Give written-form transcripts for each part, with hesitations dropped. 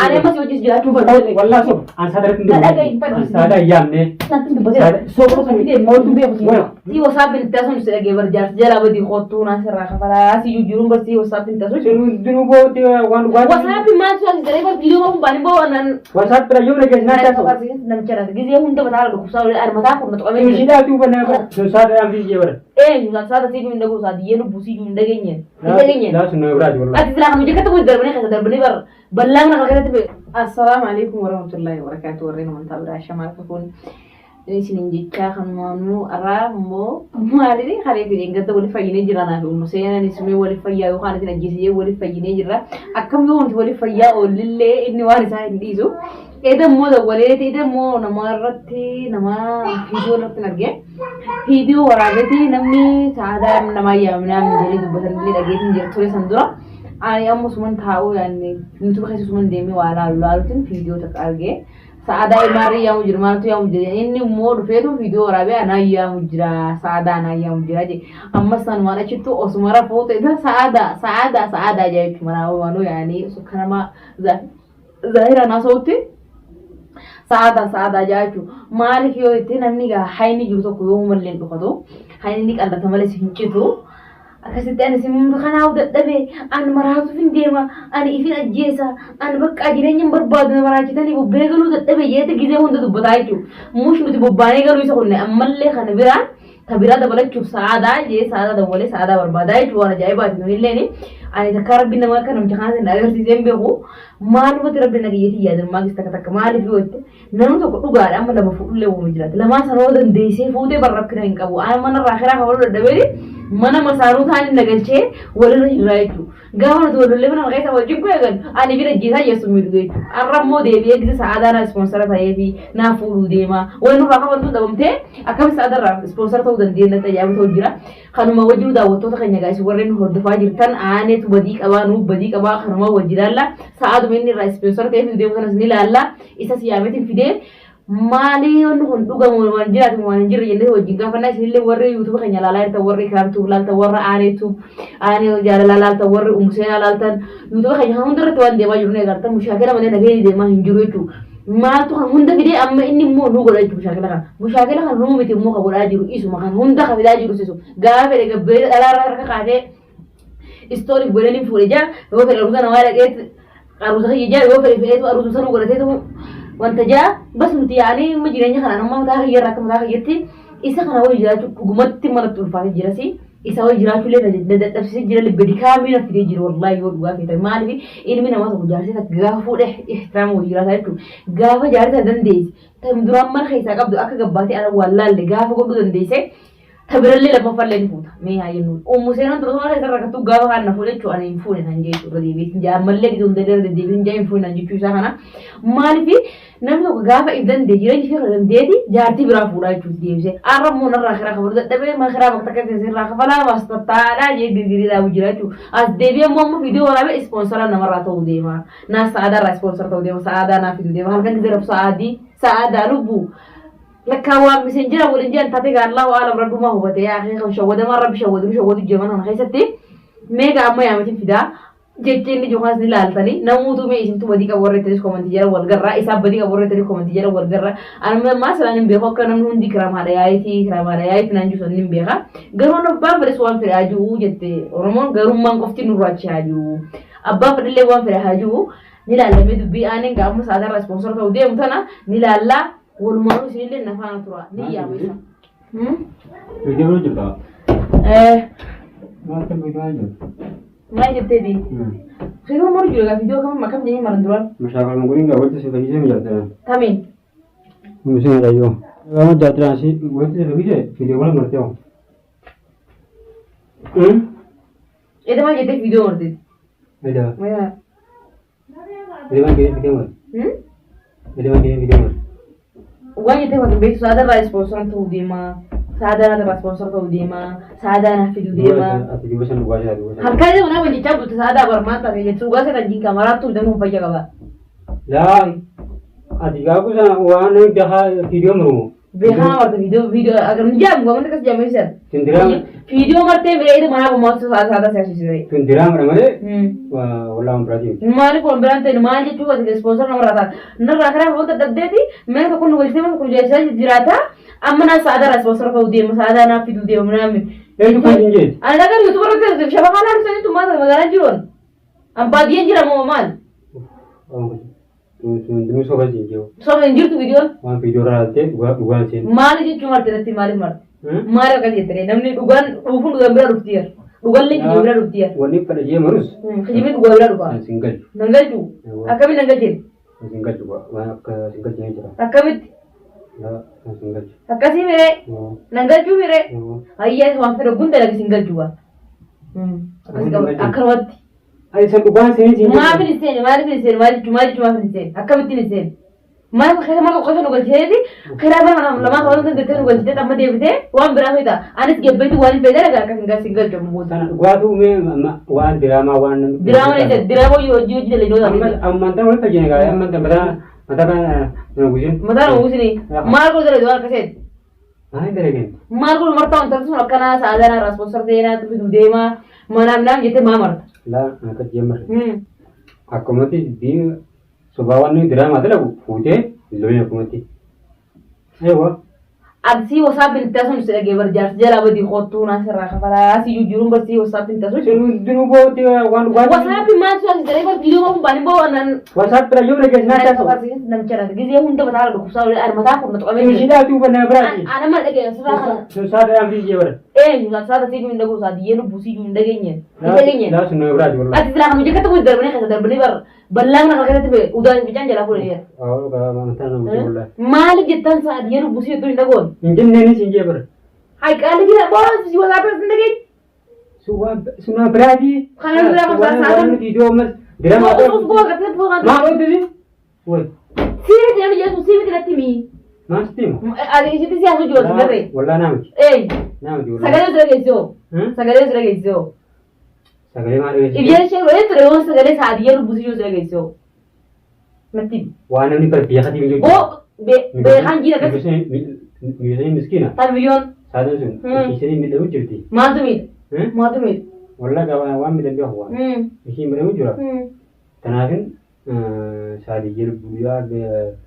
Ani ammas hojii jiraachuu barbaade. Wallaa soba. An saada irratti hin Na dhaga'i, dubbatu. fadhu. An saada hin yaamne. Natti hin dubbatin. Soba Soba mootu beeku si. Wala. Si wasaappiin itti asuun si dhagee bar jaarsi jalaa badii kottuu naa sirraa kafalaa si jujjuruun bar si wasaappiin itti asuun. Sinuu dinuu booddee waan dhugaatii. Wasaappiin maal si asii bar viidiyoo maal baanii boo nan. Wasaappi dha yoo dhageessi naa taasisu. Namicha dha gizee hunda mataa irra dhukkubsaa olee ani mataa kun na tuqamee jira. Ishidhaa tuuba naa bara. Sun saada dhaan fiigee bara. Eenyu saada si hin dhaguu saadiyyee lubbuu si hin dhageenye. Hin dhageenye. Laa sun nama biraati wallaahi. Ati silaa kan hojii akkatti darbanii keessa darbanii bar bal'aa mana kana keessatti beeku. Assalaamu alaikum warahmatullahi wabarakatuh warreen amantaa biraa shamaa kakuun isinin jechaa kan maamnu irraa immoo maalini kalee fideen gadda wali fayyinee jira naaf ummu seenan isumee wali fayyaa yookaan isin ajjeesee wali fayyinee jira akkam yoo wanti wali fayyaa oollillee inni waan isaa hin dhiisu eda immoo dawwalee eda immoo nama irratti nama viidiyoo irratti hin argee viidiyoo waraabeeti namni sa'aadaa namaa yaamnaa jedhee dubbatan illee dhageetiin jira ture san dura ani amma suman taa'uu yaanne yuutuuba keessa suman deemee waa laalu laaluutiin viidiyoo takka argee sa'aadaa imaarii yaamu jira maaltu yaamu jira inni immoo dhufeetu viidiyoo waraabee anaa yaamu jira sa'aadaa anaa yaamu jira jedhe amma san waan achittu osuma rafuu ta'e sa'aadaa sa'aadaa sa'aadaa jaa jechuudha manaa manuu yaanii kanama zaahiraan haasa'utti sa'aadaa sa'aadaa jaa jechuudha maaliif yoo itti namni gaa hayni jiru tokko yoo umallee hin dhukatu hayni ni qallata malee hin citu akkasitti ani isin kanaaf dadhabe ani maraatuuf hin deema ani ifin ajjeesa ani bakka jireenya hin barbaadu na maraachitanii bobbee galuu dadhabe jeete gizee hunda dubbataa jechuudha mush nuti bobbaanee galuu isa kunne ammallee kana biraan ta biraa dabalachuuf sa'aadaa jee sa'aadaa dawwalee sa'aadaa barbaadaa jechuudha waan ajaa'ibaati nu illeen ani takka rabbi nama akka namicha kanaatiin na agarsiisee hin beeku maalumatti rabbi na kiyyeetii yaadan maagis takka takka maaliif yoo jette namni tokko dhugaadha amma lama fuudhullee uumame jiraate lamaan sana yoo dandeessee fuutee bar rakkina hin qabu ana mana irraa kiraa kafaluu dadhabeeti mana masaanuu taanii na galchee walirra jirraa jechuudha gaafa nuti wal lollee mana keessa wajjin kun eegan ani bira jiisaa jeessu miidhu jechuudha har'a immoo deebi'ee gisa sa'aadaa naa ispoonsara ta'ee fi naa fuudhuu deema wal nurraa kafaltuun dhabamtee akkami sa'aadarraa ispoonsara ta'uu dandeenya tajaajilu ta'uu jira Kanuma wajjin daawwattoota keenya egaa isin warreen nu hordofaa jirtan aaneetu badii qabaa nuuf badii qabaa kanuma wajji ilaalla sa'aaduma inni irraa ispeensora ta'ee fidu deemu sanas ni ilaalla isas yaameetiin fidee maalii wanni kun dhugamu waan jiraatu waan hin jirre jennee wajjin gaafannaa isinillee warri yuutuuba keenya ilaalaa jirtan warri Ikraam Tuub laaltan warra aanee Tuub aanee jaalalaa laaltan warri Umuseenaa laaltan yuutuuba keenya kan hundarratti waan deemaa jiru ni agartan mushaakila malee nageenyi deemaa hin jiru jechuudha. Maaltu kan hunda fidee amma inni immoo nu godha jechuudha mushaakila kana. Mushaakila kan nuu miti immoo kan godhaa jiru isuma kan hunda kan fidaa jiru isu. Gaafa fedhe gabbee dhalaa irraa harka kaasee istooriif godhee ni fuudhe jaa yoo fedhe aruusa namaa dhaqee aruusa kiyya jaa yoo fedhe fedheetu aruusa sanuu godhateetu wanta jaa bas nuti yaa'anii amma jireenya kanaan amma mataa kiyya irraa akka mataa kiyyatti isa kana wajji jiraachuu dhugumatti manatti ulfaatee jirasi. Isa wajji jiraachuu illee na dadhabsiisee jira libbe dikaamii na fidee jira wallaahi yoo dhugaa feetan maaliif ilmi namaa tokko jaarsee takka gaafa fuudhe ihtiraama wajji jiraataa jechuudha gaafa jaarsee sana dandeesse tan duraan mana keessaa qabdu akka gabbaatee ala waan laalle gaafa godhuu dandeesse ta birallee lammaffallee ni fuuta mee haa jennu ummu seenaan tura mana keessa rakkattuu gaafa kaan na fuudhe jechuudha ani hin fuune nan jechuudha irra deebiin jaa ammallee giduu hunda irra deddeebiin jaa hin fuune nan jechuu isaa kana maaliif Namni tokko gaafa if danda'e jireenya ishee kana dandeeti jaartii biraa fuudhaa jechuuti deebisee. Har'a immoo narraa kiraa kafaluu dadhabee mana kiraa bakka takka keessa irraa kafalaa baas tattaadhaa jee girgirii dhaabu jira jechuudha. As deebi'ee immoo amma viidiyoo waraabee ispoonsara namarraa ta'uu deema. Naa sa'aadaa irraa ispoonsara ta'uu deema. Sa'aadaa naa fiduu deema. Halkan gisee rafu sa'aadii sa'aadaa lubbuu. Lakkaa waan miseenjira waliin jiran taatee gaa Allahu aalam rabbumaa hubate yaa akhi kan shawwadamaa rabbi shawwadu shawwadu jira mana kana keessatti. Meeqa amma yaamatiin fidaa. Jechi inni jiru kanas ni laaltanii namuutu mee isintu badii qabu warra ittanis komantii jala wal garraa isaa badii qabu warra ittanis komantii jala wal garraa anuma ammaa sanaan hin beeku akka namni hundi kiramaadha yaayitii kiramaadha yaayitii naan jiru sanni hin beeka garuu abbaan fedhes waan fedhe haa jiru jette oromoon garummaan qofti nurraa achi haa jiru abbaan fedhellee waan fedhe haa jiru ni laallamee dubbii aaneen gaafuma sa'aatarraa ispoonsora ta'u deemu tana ni laallaa walumaanuu isinillee nafaana tura ni yaama isa. Viidiyoo bira jirta? Maal kan viidiyoo jiru? Maal jettee di? Viidiyoo maal jiru egaa viidiyoo kam akkam jedhee maran duraan? Mashaakala guriin gaa walitti si fayyisee mijaatira. Tamiin? Museen dhayyoo. Waan jaatira si walitti si fayyisee viidiyoo wal martee hoo? Eda maal jettee viidiyoo marteeti? Eda. Edema kee fidee mali? Edema kee fidee mali? Waan jettee waan beektu saadarraa ispoonsara ta'uu deema. Saadaa irraa ispoonsara ta'uu deema. Saadaa naaf fiduu deema. Ati duuba san dhugaa jira duuba san. Halkan isa manaa hojjechaa bulte saadaa barmaan taate jechuun dhugaa seetan jinkaa maraattuu danuu fayya qaba. Laa ati gaafa sana waan dahaa viidiyoo murumu. Beekaa marta viidiyoo viidiyoo agarnu jaamu wanti akkas jaamee san. Tun diraama Viidiyoo martee miree manaa bomaatu saada siyaasisee. tun diraamadha malee wallaa waan biraatii miti. Maaliif waan biraan ta'e maal jechuu ati ispoonsar namarraa taata. Narraa karaa wanta dhabdeeti mana tokko nu galchitee mana tokko nu jiraachaa jiraata. Amma naa sa'aadaa ispoonsar ta'uu deema sa'aadaa naaf fiduu deema naamni. Eenyu kan hin jeeti? Ani dhagaa yuutuuba irratti shabakaa laalu sanitu maal magaalaan jiruun. An baadiyyeen jira moo maal? Tun soba siin jiru. Soba hin jirtu viidiyoon. Waan viidiyoo irraa ilaaltee dhugaan seen. Maali jechuun marte natti maaliif marte? Maali akkas jettee namni dhugaan dhuufuun dhugaan bira dhufti yer. Dhugaan leenji bira dhufti yer. Wanni fedha jee marus Kijibni dhugaa bira dhufa. san sin galchu. Nan galchu. Akkamitti nan galchine? San sin galchu waan akka sin galchine jira. Akkamitti? San sin galchu. Akkasii miree? Nan galchuu miree? Ayyaa waan fedha gunda laga sin galchu waa. Akkasii qaba akkanumatti. Ani san dhugaan seenii siin Maaf hin seene maaliif hin seene maal jechuu maal jechuu maaf hin seene akkamitti hin seene maal keessa maal qofa nu galchiteeti karaa bara lamaa qabatan dandeettee nu galchitee amma deebitee waan biraa feeta anis gebbeetti waan hin feete dhagaa akkas hin galchi hin galchu amma booda. Sana dhugaatu mee waan diraamaa waan namni. Diraama ni diraama hojii hojii hojii dalaguu Amma ammaan tan walitti fayyine gaa ammaan tan mataa mataa kana nu gusin. Mataa nu gusin maal godhu dalaguu waan akkaseeti. Maal dalagan? Maal godhu martaa wanta sun akkanaa sa'aadanaa irraa ispoonsar ta'ee fiduu deemaa manaaf naam jettee maa marta. Laa akka jeemmarre. Akkumatti dubbii sobaa waan nuyi diraamaa dalagu fuutee loon akkumatti. Eewwa. Arsii wasaappiin itti asuun si dhagee bar jaarsi jalaa badii kottuu naa sirraa kafalaa si jijjiiruun barsii wasaappiin itti asuun. Sun dunuu bootti waan dhugaatii. Wasaappiin maal sun asii jedhee bar viidiyoo kun baanii boo nan. Wasaappi dha yoo dhageessi naa taasisu. Namicha na gizee hunda mataa irra dhukkubsaa olee ani mataa kun na tuqamee jira. Ishiidhaatu uffannaa biraati. Ana mana dhagee sirraa kana. Sun saada dhaamtii jee bara. Eenyu saada siyyuu hin dhaguu saadiyyee lubbuu siyyuu hin dhageenye. Hin dhageenye. Laa sun nama biraati wallahi. Ati silaa kan hojii kun darbanii keessa darbanii bar bal'aa kana keessatti ba'e udaan bicaan jalaa fuudhanii. Mataa nama guutuu wallahi. Maaliif jettan saadiyyee lubbuu siyyuu hin dhagoon. Hin jenneenis hin jee bara. Hayi qaali jira boora si wasaappi hin dhageenye. Sun nama biraati. Kana biraa kan Waan saada. nuti iddoo ammas diraamaa. Us us goota Maal Maal hojjete? Way. Siimiti namni jedhu siimiti natti himi. Maal sitti himu? Ani isitti siyaasa jiru as garree. Wallaa naa miti. Ee Naa miti wallaa. sagalee sira geessoo. Sagalee sira geessoo. Sagalee maal dhageessise? Ibyeen ishee wayii ture yoo sagalee saadiyyee lubbuu yoo sira geessoo. Natti himi. Waan namni bara beekatii hin jiru. Boo beekaan jira akkas. Miidhagina miskiina. Tan biyyoon Saadaan sun ishiin miidhamu jirti. maaltu miidha? Maaltu miidha? Wallaa gabaa waan miidhan beeku waan. Ishiin miidhamu jira. Kanaafin saadiyyee lubbuu yaa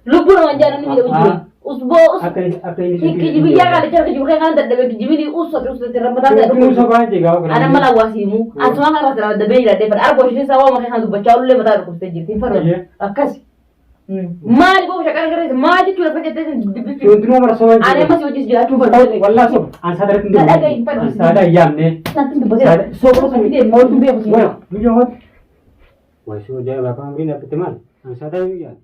Lubbuu namaan jaallanni miidhamu jira. Usboo us akka akka inni kijibiyyaa qaalicha kijibuu kee kan dadhabe kijibini ussate ussate rammataa ta'e Kun sobaan jee gaafa kana. Ana mala waasiimu. Asuma kana irratti dabee jira deeman. Arba ishee sababa makee kan dubbachaa ullee mataa dhukkubsee jirti. Hin farra. Akkas. Maali boo shaqara garee maal jechuudha akka jettee dubbifti. Hundinuu mara sobaan Ani ammas hojii jiraachuu barbaade. Wallaa soba. An saada irratti hin Dhadhaa hin dubbatu. fadhu. An saada hin yaamne. Natti hin dubbatina. Soba Ati deemu ooltuu beeku siin. Biyya hooti. Wayi si hojii abbaa umriin dhaabbatte maal? An saada hin yaamne.